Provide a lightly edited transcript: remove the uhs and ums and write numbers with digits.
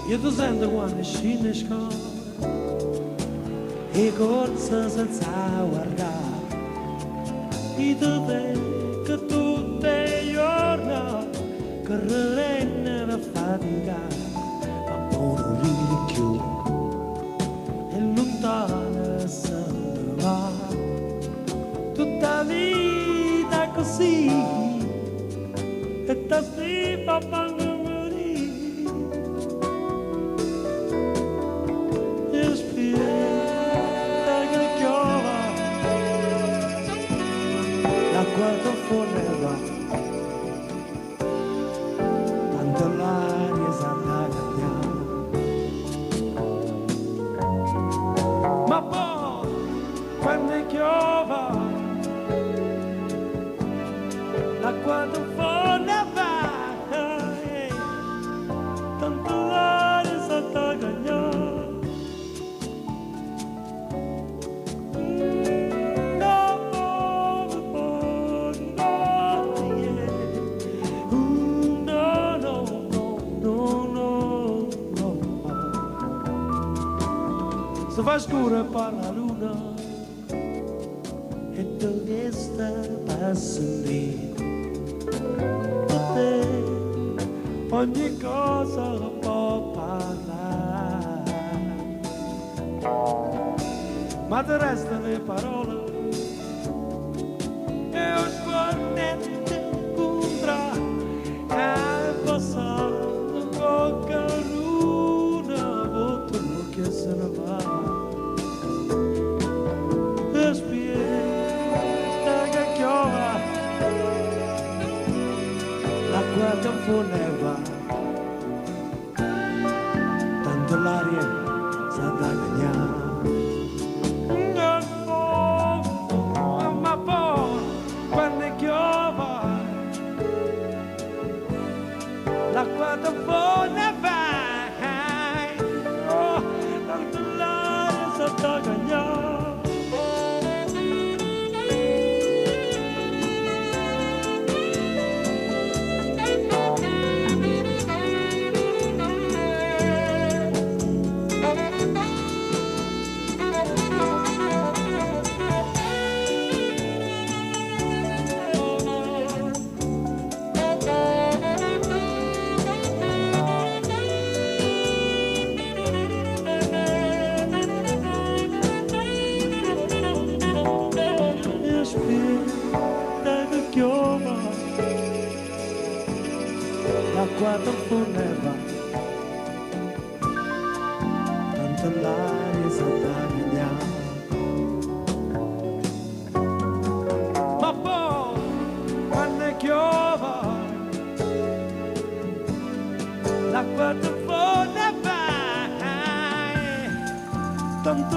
Io ti sento quando scendi scola e corsa senza guardare. Io ti vedo tutte i giorni che rende per faticare, ma poi non ridi più e lontana se ne va. Tutta vita così e ti stai fanno morire. E aspetta che piova, l'acqua ti foneva, tanto l'aria sa da cambiare. Ma poi, quando piova, l'acqua ti foneva, tanto l'aria sa da cambiare. No, no, no, no, no, no. Se fa scuro e parla la luna e tu che sta passando lì per te ogni cosa può parlare, ma ti restano le parole e ho sguardo incontra e passando poca luna volto che se ne va. Aspetta che piova, l'acqua ti foneva, tanto l'aria sa da cagnare. Ma poi quando piova, l'acqua ti foneva, oh, tanto l'aria sa da cagnare. Aspetta che piova, l'acqua ti foneva, tanto l'aria sa da cagnare. Ma poi quando piova, l'acqua ti foneva, tanto